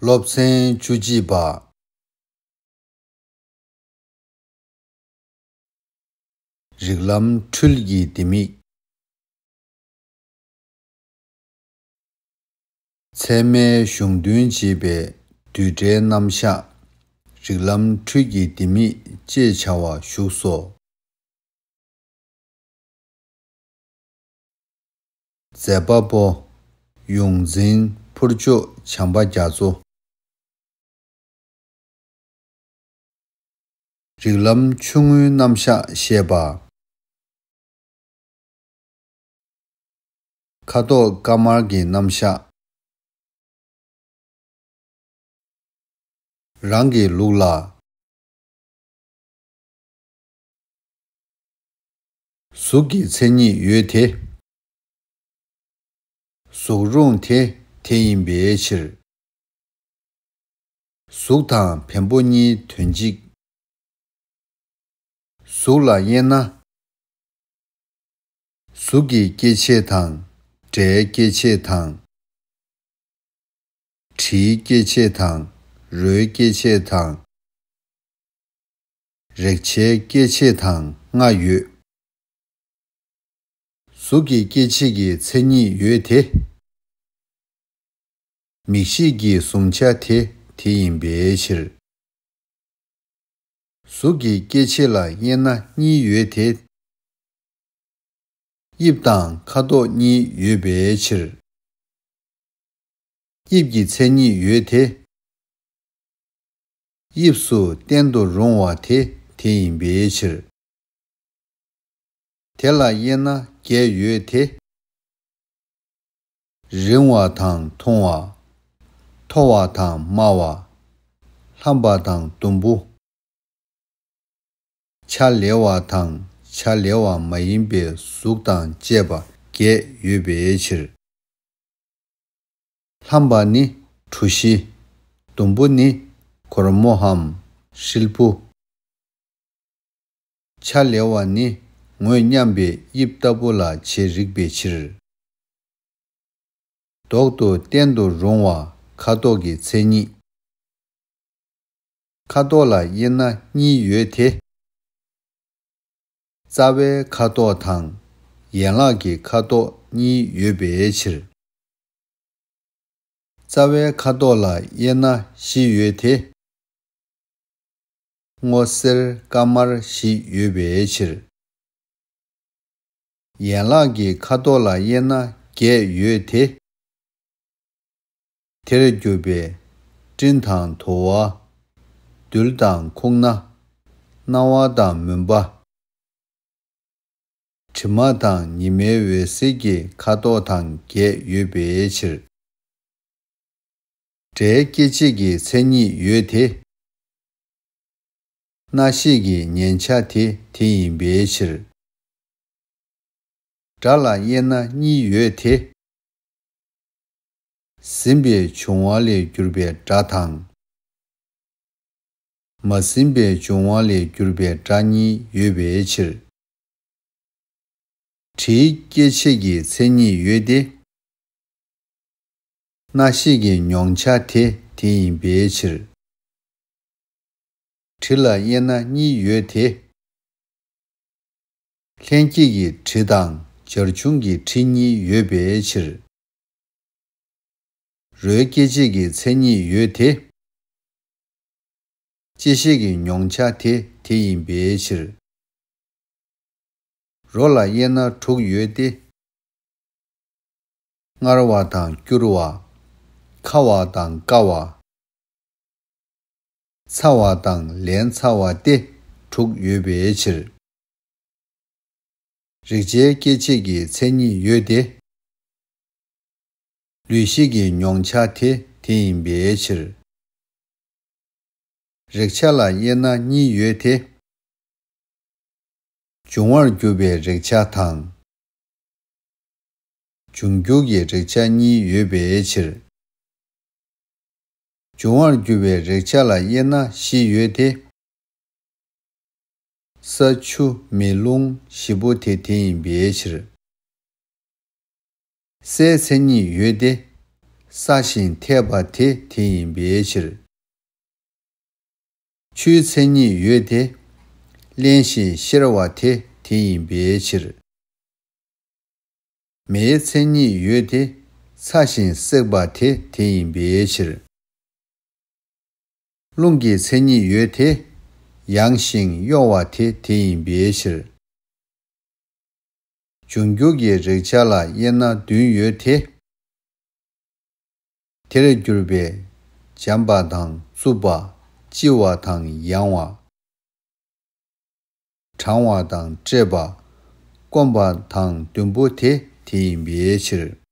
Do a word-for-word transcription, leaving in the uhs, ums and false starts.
སློབ་ཚན་བཅུ་གཅིག་པ། རིགས་ལམ་འཕྲུལ་གྱི་ལྡེ་མིག་ཚད་མའི་གཞུང་དོན་འབྱེད་པའི་རྡུལ་ཕྲན་རྣམ་གཞག་རིགས་ལམ་འཕྲུལ་གྱི་ལྡེ་མིག་ཅེས་བྱ་བ་བཞུགས་སོ། མཛད་པ་པོ། ཡོངས་འཛིན་ཕུར་ལྕོག་བྱམས་པ་རྒྱ་མཚོ། རིགས་ལམ་ཆུང་ངུའི་རྣམ་གཞག་བཤད་པ། ཁ་དོག་དཀར་དམར་གྱི་རྣམ་གཞག་རང་གི་ལུགས་ལ། གཟུགས་ཀྱི་མཚན་ཉིད་ཡོད་དེ། གཟུགས་རུང་དེ་དེ་ཡིན་པའི་ཕྱིར། གཟུགས་དང་བེམ་པོ་གཉིས་དོན་གཅིག་གཟུགས་ལ་དབྱེ་ན། གཟུགས་ཀྱི་སྐྱེ་མཆེད་དང་། སྒྲའི་སྐྱེ་མཆེད་དང་། དྲིའི་སྐྱེ་མཆེད་དང་། རོའི་སྐྱེ་མཆེད་དང་། རེག་བྱའི་སྐྱེ་མཆེད་དང་ལྔ་ཡོད། གཟུགས་ཀྱི་སྐྱེ་མཆེད་ཀྱི་མཚན་ཉིད་ཡོད་དེ། མིག་ཤེས་ཀྱི་གཟུང་བྱ་དེ་དེ་ཡིན་པའི་ཕྱིར། གཟུགས་ཀྱི་སྐྱེ་མཆེད་ལ་དབྱེ་ན་གཉིས་ཡོད་དེ། དབྱིབས་དང་ཁ་དོག་གཉིས་ཡོད་པའི་ཕྱིར། དབྱིབས་ཀྱི་མཚན་ཉིད་ཡོད་དེ། དབྱིབས་སུ་བསྟན་དུ་རུང་བ་དེ་དེ་ཡིན་པའི་ཕྱིར། དེ་ལ་དབྱེ་ན་བརྒྱད་ཡོད་དེ། རིང་བ་དང་ཐུང་བ། མཐོ་བ་དང་དམའ་བ། ལྷམ་པ་དང་ཟླུམ་པོ། ཆ་ལེགས་པ་དང་ཆ་ལེགས་པ་མ་ཡིན་པའི་གཟུགས་དང་བཅས་པ་བརྒྱད་ཡོད་པའི་ཕྱིར། ལྷམ་པ་ནི་གྲུ་བཞི། ཟླུམ་པོ་ནི་གོར་མོའམ་ཧྲིལ་པོ། ཆ་ལེགས་པ་ནི་ངོས་མཉམ་པའི་དབྱིབས་ལྟ་བུ་ལ་བྱེད་རིགས་པའི་ཕྱིར། ལྡོག་ཏུ་བསྟན་དུ་རུང་བ་ཁ་དོག་གི་མཚན་ཉིད། ཁ་དོག་ལ་དབྱེ་ན་གཉིས་ཡོད་དེ། རྩ་བའི་ཁ་དོག་དང་། ཡན་ལག་གི་ཁ་དོག་གཉིས་ཡོད་པའི་ཕྱིར། རྩ་བའི་ཁ་དོག་ལ་དབྱེ་ན་བཞི་ཡོད་དེ། སྔོ་སེར་དཀར་དམར་བཞི་ཡོད་པའི་ཕྱིར། ཡན་ལག་གི་ཁ་དོག་ལ་དབྱེ་ན་བརྒྱད་ཡོད་དེ། དེར་གྱུར་པའི་སྤྲིན་དང་དུ་བ། རྡུལ་དང་ཁུག་རྣ། སྣང་བ་དང་མུན་པ། དྲི་མ་དང་ཉི་མའི་འོད་ཟེར་གྱི་ཁ་དོག་དང་བརྒྱད་ཡོད་པའི་ཕྱིར། སྒྲའི་སྐྱེ་མཆེད་ཀྱི་མཚན་ཉིད་ཡོད་དེ། རྣ་ཤེས་ཀྱི་ཉན་བྱ་དེ་དེ་ཡིན་པའི་ཕྱིར། སྒྲ་ལ་དབྱེ་ན་གཉིས་ཡོད་དེ། ཟིན་པའི་འབྱུང་བ་ལས་གྱུར་པའི་སྒྲ་དང་། མ་ཟིན་པའི་འབྱུང་བ་ལས་གྱུར་པའི་སྒྲ་གཉིས་ཡོད་པའི་ཕྱིར། དྲིའི་སྐྱེ་མཆེད་ཀྱི་མཚན་ཉིད་ཡོད་དེ། རྣ་ཤེས་ཀྱི་མྱོང་བྱ་དེ་དེ་ཡིན་པའི་ཕྱིར། དྲི་ལ་དབྱེ་ན་གཉིས་ཡོད་དེ། ལྷན་སྐྱེས་ཀྱི་དྲི་དང་འབྱར་བྱུང་གི་དྲི་གཉིས་ཡོད་པའི་ཕྱིར། རོའི་སྐྱེ་མཆེད་ཀྱི་མཚན་ཉིད་ཡོད་དེ། བཅད་ཤེས་ཀྱི་མྱོང་བྱ་དེ་དེ་ཡིན་པའི་ཕྱིར། རོ་ལ་དབྱེ་ན་དྲུག་ཡོད་དེ། མངར་བ་དང་སྐྱུར་བ། ཁ་བ་དང་བསྐ་བ། ཚ་བ་དང་ལན་ཚ་བ་སྟེ་དྲུག་ཡོད་པའི་ཕྱིར། རེག་བྱའི་སྐྱེ་མཆེད་ཀྱི་མཚན་ཉིད་ཡོད་དེ། ལུས་ཤེས་ཀྱི་མྱོང་བྱ་དེ་དེ་ཡིན་པའི་ཕྱིར། རེག་བྱ་ལ་དབྱེ་ན་གཉིས་ཡོད་དེ། འབྱུང་བར་གྱུར་པའི་རེག་བྱ་དང་། འབྱུང་འགྱུར་གྱི་རེག་བྱ་གཉིས་ཡོད་པའི་ཕྱིར། འབྱུང་བར་གྱུར་པའི་རེག་བྱ་ལ་དབྱེ་ན་བཞི་ཡོད་དེ། ས་ཆུ་མེ་རླུང་བཞི་པོ་དེ་དེ་ཡིན་པའི་ཕྱིར། སའི་མཚན་ཉིད་ཡོད་དེ། བསགས་ཤིང་འཐས་པ་དེ་དེ་ཡིན་པའི་ཕྱིར། ཆུའི་མཚན་ཉིད་ཡོད་དེ། བརླན་ཞིང་གཤེར་བ་དེ་དེ་ཡིན་པའི་ཕྱིར། མེའི་མཚན་ཉིད་ཡོད་དེ། ཚ་ཞིང་བསྲེགས་པ་དེ་དེ་ཡིན་པའི་ཕྱིར། རླུང་གི་མཚན་ཉིད་ཡོད་དེ། ཡང་ཞིང་གཡོ་བ་དེ་དེ་ཡིན་པའི་ཕྱིར། འབྱུང་འགྱུར་གྱི་རེག་བྱ་ལ་དབྱེ་ན་བདུན་ཡོད་དེ། དེར་གྱུར་པའི་འཇམ་པ་དང་རྩུབ་པ། ལྕི་བ་དང་ཡང་བ། གྲང་བ་དང་བཀྲེས་པ། སྐོམ་པ་དང་རྡུང་བུ་དེ་དེ་ཡིན་པའི་ཕྱིར།